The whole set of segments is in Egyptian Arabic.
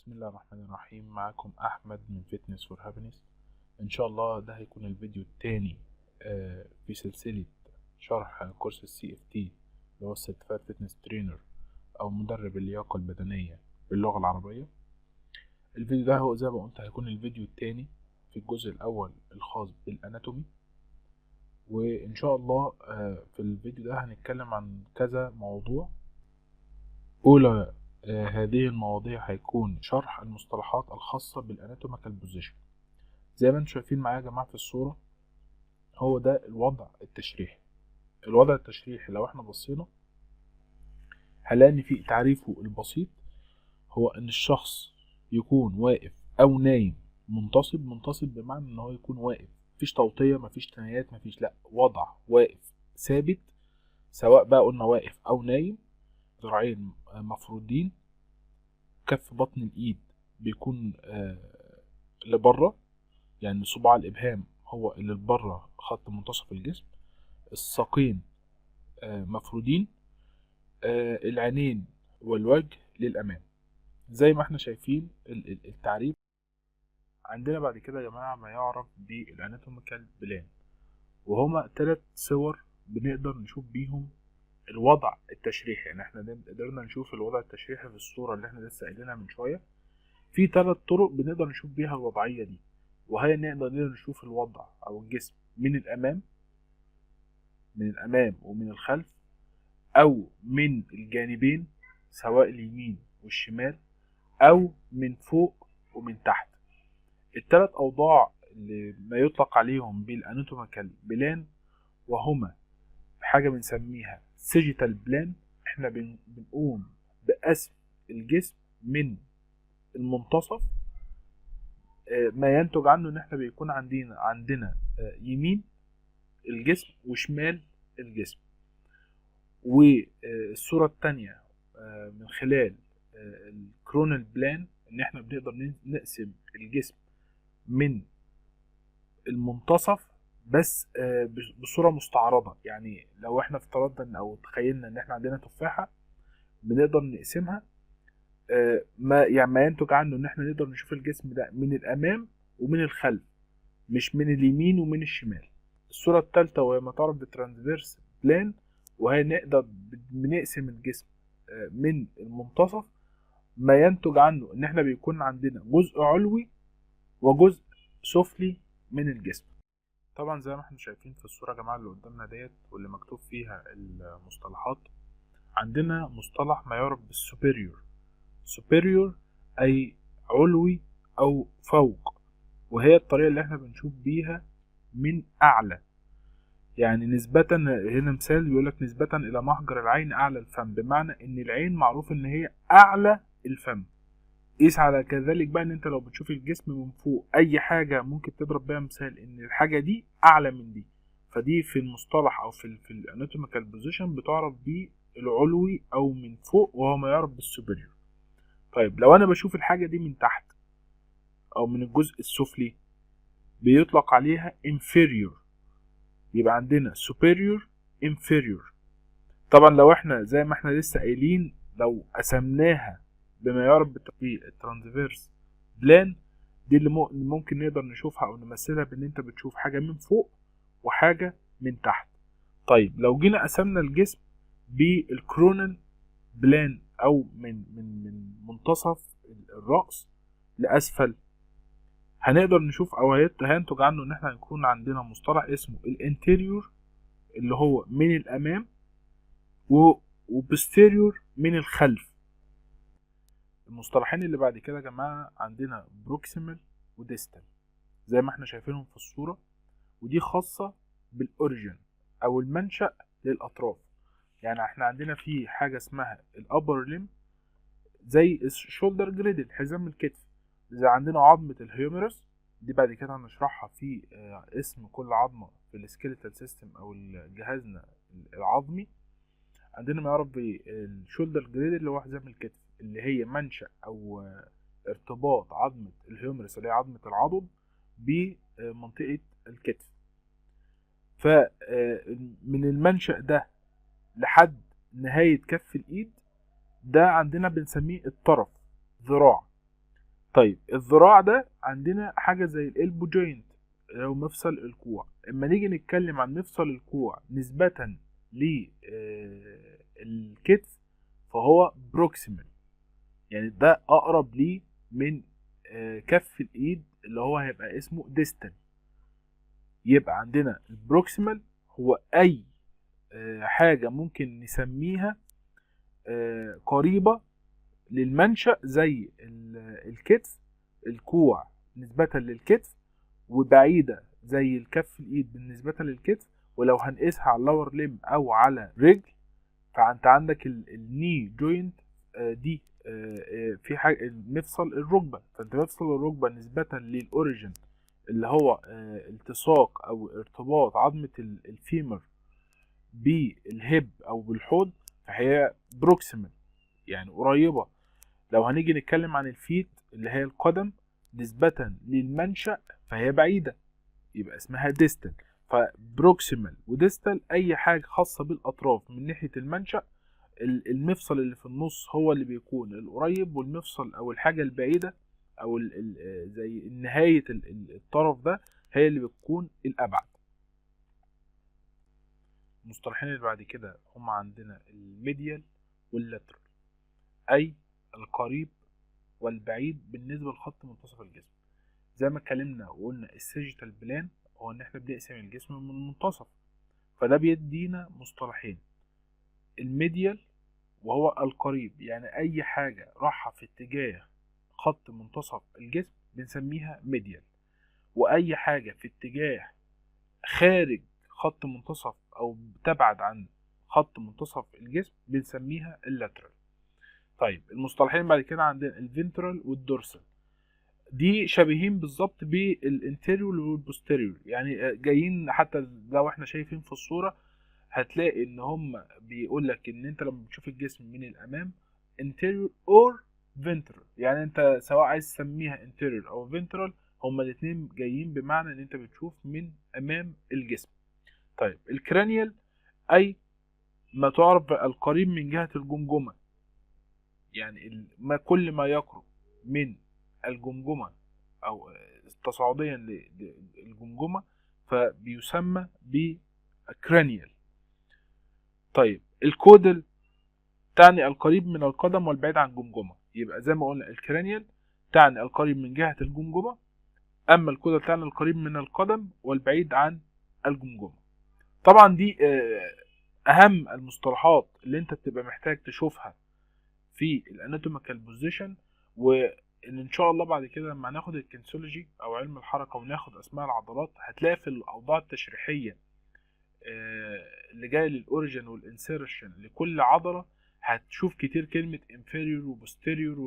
بسم الله الرحمن الرحيم. معاكم أحمد من Fitness for Happiness. إن شاء الله ده هيكون الفيديو التاني في سلسلة شرح كورس ال CFT، اللي هو Certified Fitness Trainer أو مدرب اللياقة البدنية باللغة العربية. الفيديو ده هو زي ما قلت هيكون الفيديو التاني في الجزء الأول الخاص بال anatomy، وإن شاء الله في الفيديو ده هنتكلم عن كذا موضوع. أولى هذه المواضيع هيكون شرح المصطلحات الخاصة بال anatomical position. زي ما انتم شايفين معايا يا جماعة في الصورة، هو ده الوضع التشريحي. الوضع التشريحي لو احنا بصينا هنلاقي ان في تعريفه البسيط هو ان الشخص يكون واقف او نايم منتصب. منتصب بمعنى ان هو يكون واقف، مفيش توطية، مفيش تنايات، مفيش، لا، وضع واقف ثابت، سواء بقى قلنا واقف او نايم، ذراعين مفرودين، كف بطن الايد بيكون لبره، يعني صباع الابهام هو اللي لبره خط منتصف الجسم، الساقين مفرودين، العينين والوجه للامام، زي ما احنا شايفين التعريف. عندنا بعد كده يا جماعة ما يعرف بال anatomical plane، وهما ثلاث صور بنقدر نشوف بيهم الوضع التشريحي. يعني احنا قدرنا نشوف الوضع التشريحي في الصورة اللي احنا لسه قايلينها من شوية. في ثلاث طرق بنقدر نشوف بيها الوضعية دي، وهي نقدر نشوف الوضع او الجسم من الامام ومن الخلف، او من الجانبين سواء اليمين والشمال، او من فوق ومن تحت. الثلاث اوضاع اللي ما يطلق عليهم بال anatomical plane، وهما حاجة بنسميها sagittal plane، احنا بنقوم بقسم الجسم من المنتصف، ما ينتج عنه ان احنا بيكون عندنا يمين الجسم وشمال الجسم. والصورة التانية من خلال ال coronal plane، ان احنا بنقدر نقسم الجسم من المنتصف بس بصورة مستعرضة. يعني لو احنا افترضنا ان او تخيلنا ان احنا عندنا تفاحة بنقدر نقسمها، ما يعني ما ينتج عنه ان احنا نقدر نشوف الجسم ده من الامام ومن الخلف، مش من اليمين ومن الشمال. الصورة الثالثة وهي ما تعرف بال transverse plane، وهي نقدر بنقسم الجسم من المنتصف، ما ينتج عنه ان احنا بيكون عندنا جزء علوي وجزء سفلي من الجسم. طبعا زي ما احنا شايفين في الصورة يا جماعة اللي قدامنا ديت واللي مكتوب فيها المصطلحات، عندنا مصطلح ما يعرف بال superior. superior أي علوي أو فوق، وهي الطريقة اللي احنا بنشوف بيها من أعلى. يعني نسبة، هنا مثال بيقولك نسبة إلى محجر العين أعلى الفم، بمعنى إن العين معروف إن هي أعلى الفم. قيس على كذلك بقى إن أنت لو بتشوف الجسم من فوق، أي حاجة ممكن تضرب بيها مثال إن الحاجة دي أعلى من دي، فدي في المصطلح أو في ال anatomical position بتعرف بالعلوي أو من فوق، وهو ما يعرف بال superior. طيب لو أنا بشوف الحاجة دي من تحت أو من الجزء السفلي بيطلق عليها inferior. يبقى عندنا superior، inferior. طبعا لو احنا زي ما احنا لسه قايلين لو قسمناها بما يعرف بال transverse plane، دي اللي ممكن نقدر نشوفها او نمثلها بان انت بتشوف حاجة من فوق وحاجة من تحت. طيب لو جينا قسمنا الجسم بال coronal plane او من منتصف الرأس لأسفل، هنقدر نشوف او هينتج عنه ان احنا هيكون عندنا مصطلح اسمه ال anterior اللي هو من الامام و posterior من الخلف. المصطلحين اللي بعد كده يا جماعة عندنا proximal و distal زي ما احنا شايفينهم في الصورة، ودي خاصة بال origin او المنشأ للاطراف. يعني احنا عندنا في حاجة اسمها ال upper limb زي ال shoulder girdle، حزام الكتف، زي عندنا عظمة ال humerus، دي بعد كده هنشرحها في اسم كل عظمة في ال skeletal system او جهازنا العظمي. عندنا ما يعرف بال shoulder girdle اللي هو حزام الكتف، اللي هي منشأ او ارتباط عظمة ال humerus اللي هي عظمة العضد بمنطقة الكتف. فمن المنشأ ده لحد نهاية كف الإيد ده عندنا بنسميه الطرف، ذراع. طيب الذراع ده عندنا حاجة زي ال elbow joint اللي هو مفصل الكوع. اما نيجي نتكلم عن مفصل الكوع نسبة للكتف فهو proximal، يعني ده اقرب ليه من كف الايد اللي هو هيبقى اسمه distal. يبقى عندنا ال proximal هو اي حاجة ممكن نسميها قريبة للمنشأ زي الكتف، الكوع نسبة للكتف، وبعيدة زي الكف الإيد بالنسبة للكتف. ولو هنقيسها على ال lower limb أو على رجل فأنت عندك ال knee joint دي في حاجة مفصل الركبة، فأنت مفصل الركبة نسبة لل origin اللي هو التصاق أو ارتباط عظمة ال femur بال hip أو بالحوض، فهي proximal يعني قريبة. لو هنيجي نتكلم عن ال feet اللي هي القدم نسبة للمنشأ فهي بعيدة، يبقى اسمها distal. ف proximal و distal اي حاجة خاصة بالاطراف من ناحية المنشأ، المفصل اللي في النص هو اللي بيكون القريب، والمفصل او الحاجة البعيدة او زي نهاية الطرف ده هي اللي بتكون الابعد. المصطلحين اللي بعد كده هم عندنا ال medial وال lateral، اي القريب والبعيد بالنسبة لخط منتصف الجسم. زي ما اتكلمنا وقلنا ال sagittal plane هو ان احنا بنقسم الجسم من المنتصف، فده بيدينا مصطلحين: ال medial وهو القريب، يعني اي حاجة راحة في اتجاه خط منتصف الجسم بنسميها medial، واي حاجة في اتجاه خارج خط منتصف او بتبعد عن خط منتصف الجسم بنسميها ال lateral. طيب المصطلحين بعد كده عندنا ال ventral وال dorsal، دي شبيهين بالظبط بال anterior وال posterior، يعني جايين حتى لو احنا شايفين في الصورة هتلاقي ان هم بيقول لك ان انت لما بتشوف الجسم من الامام anterior or ventral، يعني انت سواء عايز تسميها anterior او ventral هما الاثنين جايين بمعنى ان انت بتشوف من امام الجسم. طيب ال cranial اي ما تعرف القريب من جهة الجمجمة، يعني ما كل ما يقرب من الجمجمة او تصاعديا للجمجمة فبيسمى ب cranial. طيب ال caudal تعني القريب من القدم والبعيد عن الجمجمة، يبقى زي ما قلنا ال cranial تعني القريب من جهة الجمجمة، أما ال caudal تعني القريب من القدم والبعيد عن الجمجمة. طبعا دي أهم المصطلحات اللي أنت بتبقى محتاج تشوفها في ال anatomical position، وان ان شاء الله بعد كده لما هناخد ال kinesiology او علم الحركة وناخد اسماء العضلات هتلاقي في الاوضاع التشريحيه اللي جاية لل origin وال insertion لكل عضلة هتشوف كتير كلمة inferior و posterior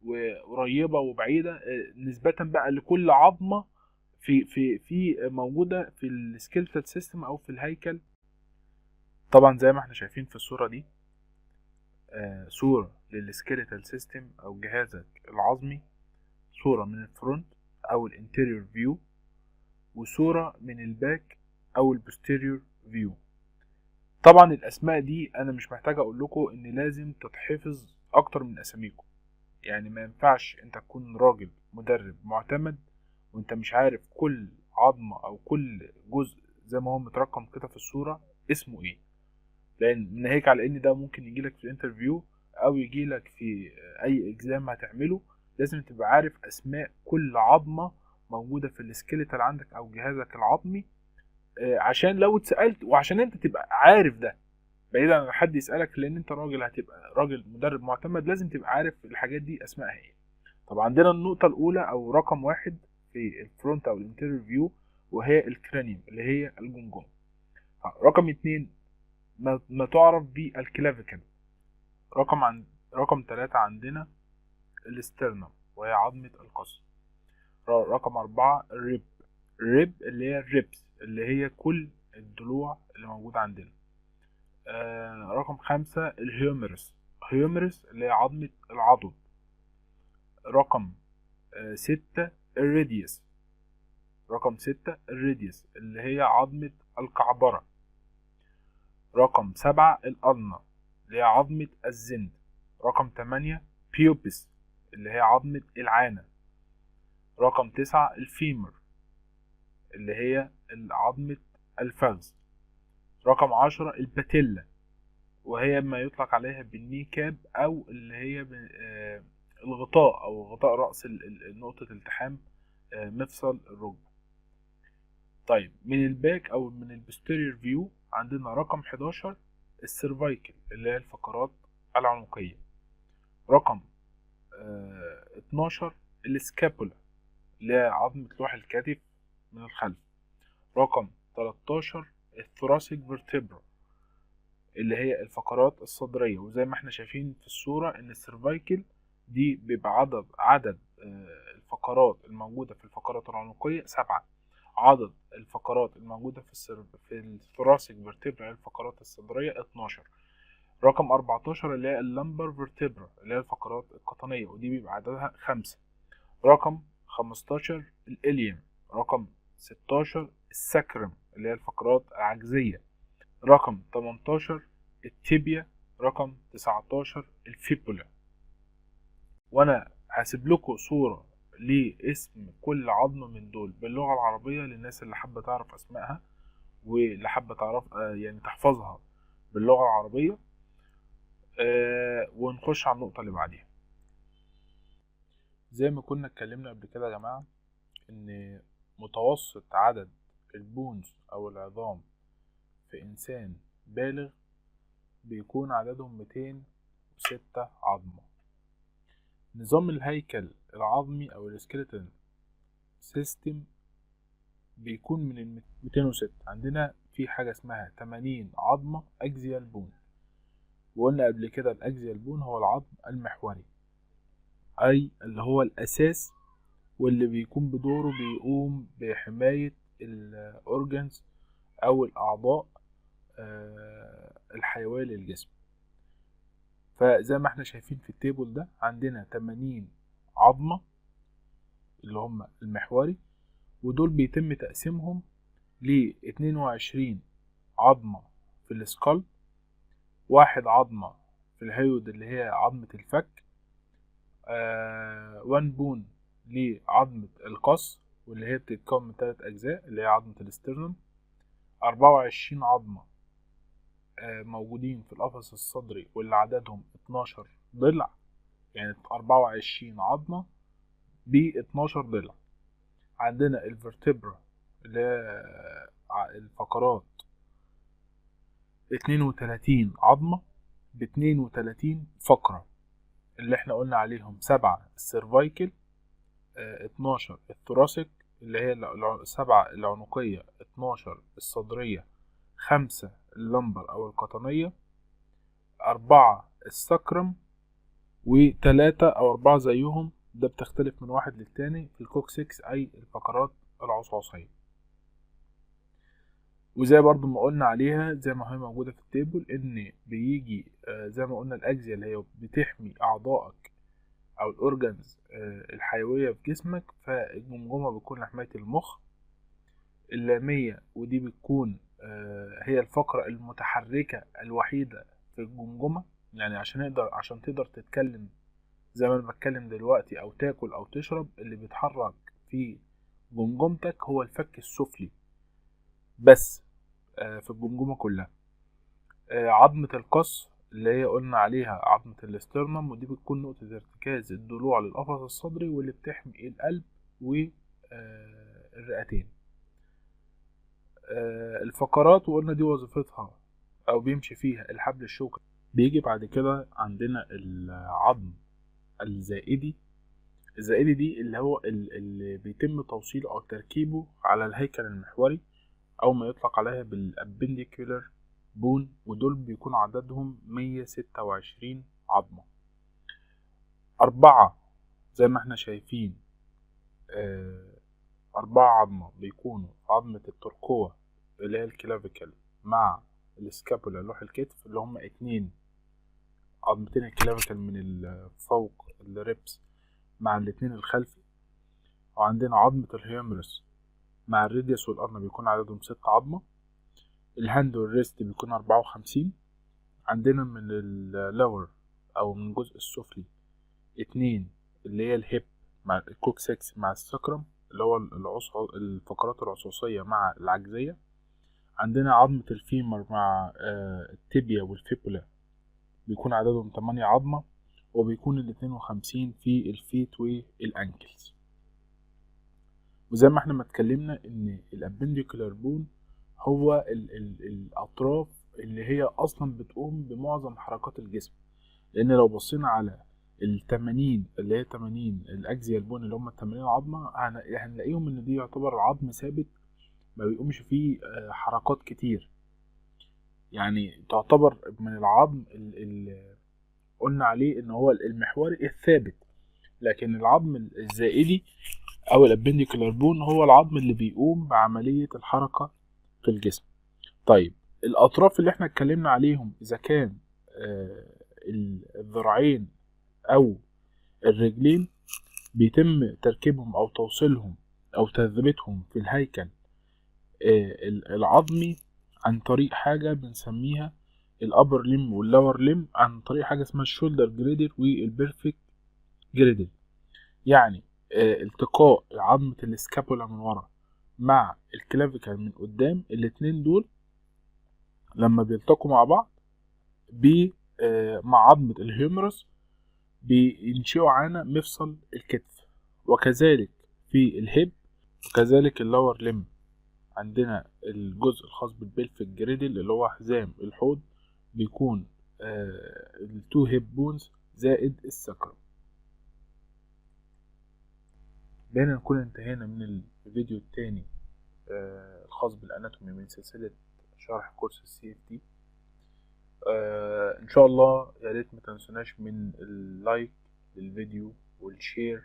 وقريبه وبعيدة نسبه بقى لكل عظمه في موجودة في ال skeletal system او في الهيكل. طبعا زي ما احنا شايفين في الصورة دي صورة لل skeletal system أو جهازك العظمي، صورة من ال front أو ال anterior view، وصورة من ال back أو ال posterior view. طبعا الأسماء دي أنا مش محتاج أقول لكم إن لازم تتحفظ أكتر من أساميكم، يعني ما ينفعش أنت تكون راجل مدرب معتمد وأنت مش عارف كل عظمة أو كل جزء زي ما هو مترقم كده في الصورة اسمه إيه، لان ناهيك على ان ده ممكن يجيلك في ال interview او يجيلك في اي exam هتعمله، لازم تبقى عارف اسماء كل عظمه موجودة في ال skeletal عندك او جهازك العظمي، عشان لو اتسالت وعشان انت تبقى عارف ده بعيدا عن حد يسالك، لان انت راجل هتبقى راجل مدرب معتمد لازم تبقى عارف الحاجات دي اسمائها ايه. طب عندنا النقطة الاولى او رقم واحد في ال front او ال anterior view وهي ال cranium اللي هي الجمجمة. رقم اتنين ما تعرف بال clavicle. رقم 3 عندنا ال sternum وهي عظمة القص. رقم 4 ال rib، ال rib اللي هي ال ribs اللي هي كل الضلوع اللي موجودة عندنا. رقم 5 ال humerus، humerus اللي هي عظمة العضد. رقم 6 ال radius، رقم 6 ال radius اللي هي عظمة الكعبرة. رقم 7 ال ulna اللي هي عظمة الزند. رقم 8 pubis اللي هي عظمة العانة. رقم 9 ال femur اللي هي عظمة الفخذ. رقم 10 ال patella، وهي ما يطلق عليها بال knee cap، أو اللي هي الغطاء أو غطاء رأس نقطة التحام مفصل الركبة. طيب من ال back أو من ال posterior view عندنا رقم 11 ال cervical اللي هي الفقرات العنقية. رقم 12 ال scapula اللي هي عظمة لوح الكتف من الخلف. رقم 13 ال thoracic vertebra اللي هي الفقرات الصدرية. وزي ما احنا شايفين في الصورة ان ال cervical دي بيبقى عدد الفقرات الموجودة في الفقرات العنقية 7، عدد الفقرات الموجودة في ال thoracic vertebra الفقرات الصدرية 12. رقم 14 اللي هي ال lumbar vertebra اللي هي الفقرات القطنية، ودي بيبقى عددها 5. رقم 15 ال ilium. رقم 16 ال sacrum اللي هي الفقرات العجزية. رقم 18 ال tibia. رقم 19 ال fibula. وانا هسيب لكم صورة لاسم كل عظمة من دول باللغة العربية للناس اللي حابة تعرف اسمائها واللي حابة تعرف يعني تحفظها باللغة العربية. ونخش على النقطة اللي بعديها. زي ما كنا اتكلمنا قبل كده يا جماعة ان متوسط عدد ال bones او العظام في انسان بالغ بيكون عددهم 206 عظمة. نظام الهيكل العظمي او ال skeleton system بيكون من ال 206. عندنا في حاجة اسمها 80 عظمة axial bone، وقلنا قبل كده ال axial bone هو العظم المحوري، اي اللي هو الاساس واللي بيكون بدوره بيقوم بحماية ال organs او الاعضاء الحيوية للجسم. فزي ما احنا شايفين في ال table ده عندنا 80 عظمة اللي هم المحوري، ودول بيتم تقسيمهم ل 22 عظمة في ال skull، 1 عظمة في ال hyoid اللي هي عظمة الفك، 1 bone لعظمة القص واللي هي بتتكون من 3 أجزاء اللي هي عظمة ال sternum، 24 عظمة موجودين في القفص الصدري واللي عددهم 12 ضلع، يعني 24 عظمة ب 12 ضلع. عندنا ال vertebra اللي هي الفقرات 32 عظمة ب 32 فقرة اللي احنا قلنا عليهم 7 ال cervical، 12 ال thoracic اللي هي 7 العنقية، 12 الصدرية، 5 ال lumbar أو القطنية، 4 ال sacrum، و3 أو 4 زيهم، ده بتختلف من واحد للتاني في ال coccyx أي الفقرات العصعصية. وزي برضو ما قلنا عليها زي ما هي موجودة في ال table إن بيجي زي ما قلنا ال axial اللي هي بتحمي أعضائك أو ال organs الحيوية في جسمك، فالجمجمة بتكون لحماية المخ. اللامية ودي بتكون هي الفقرة المتحركة الوحيدة في الجمجمة، يعني عشان تقدر تتكلم زي ما انا بتكلم دلوقتي او تاكل او تشرب، اللي بيتحرك في جمجمتك هو الفك السفلي بس في الجمجمة كلها. عظمة القص اللي هي قلنا عليها عظمة ال sternum، ودي بتكون نقطة ارتكاز الضلوع للقفص الصدري واللي بتحمي القلب والرئتين. الفقرات وقلنا دي وظيفتها او بيمشي فيها الحبل الشوكي. بيجي بعد كده عندنا العظم الزائدي. الزائدي دي اللي هو اللي بيتم توصيله او تركيبه على الهيكل المحوري او ما يطلق عليها بال appendicular bone، ودول بيكون عددهم 126 عظمة. 4 زي ما احنا شايفين، 4 عظمة بيكونوا عظمة الترقوة اللي هي ال clavicle مع ال scapula لوح الكتف اللي هم 2 عظمتين ال clavicle من فوق ال ribs مع الاتنين الخلفي، وعندنا عظمة ال humerus مع ال radius وال ulna بيكون عددهم 6 عظمة. ال hand وال wrist بيكون 54. عندنا من ال lower او من الجزء السفلي 2 اللي هي ال hip مع ال coccyx مع ال sacrum، اللي هو الفقرات العصعصية مع العجزية. عندنا عظمة ال femur مع ال tibia وال fibula، بيكون عددهم 8 عظمة، وبيكون 52 في ال feet وال ankles. وزي ما احنا ما اتكلمنا ان ال appendicular bone هو ال الاطراف اللي هي اصلا بتقوم بمعظم حركات الجسم، لان لو بصينا على ال 80 اللي هي 80 ال axial bone اللي هم ال 80 عظمه، هنلاقيهم ان دي يعتبر عظم ثابت ما بيقومش فيه حركات كتير. يعني تعتبر من العظم اللي قلنا عليه ان هو المحوري الثابت. لكن العظم الزائدي او ال appendicular bone هو العظم اللي بيقوم بعملية الحركة في الجسم. طيب، الاطراف اللي احنا اتكلمنا عليهم، اذا كان الذراعين او الرجلين، بيتم تركيبهم او توصيلهم او تثبيتهم في الهيكل العظمي عن طريق حاجة بنسميها ال upper limb وال lower limb، عن طريق حاجة اسمها ال shoulder girdle وال pelvic girdle. يعني التقاء عظمة ال scapula من ورا مع ال clavicle من قدام، الاتنين دول لما بيلتقوا مع بعض مع عظمة ال humerus بينشئوا عنا مفصل الكتف. وكذلك في ال hip، وكذلك ال lower limb، عندنا الجزء الخاص بال pelvic girdle اللي هو حزام الحوض، بيكون ال two hip bones زائد ال sacrum. بهنا نكون انتهينا من الفيديو الثاني الخاص بال anatomy من سلسلة شرح كورس ال CFT. ان شاء الله يا ريت ما تنسوناش من ال like للفيديو وال share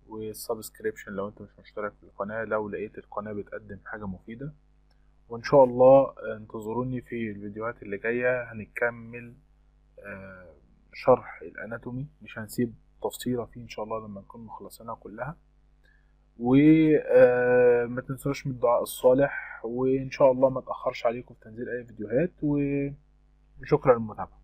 وال subscription لو انت مش مشترك في القناة، لو لقيت القناة بتقدم حاجة مفيدة. وان شاء الله انتظروني في الفيديوهات اللي جاية، هنكمل شرح ال anatomy، مش هنسيب تفصيلة فيه ان شاء الله لما نكون مخلصينها كلها. وما تنسوش من الدعاء الصالح، وان شاء الله ما اتاخرش عليكم في تنزيل اي فيديوهات، وشكرا للمتابعة.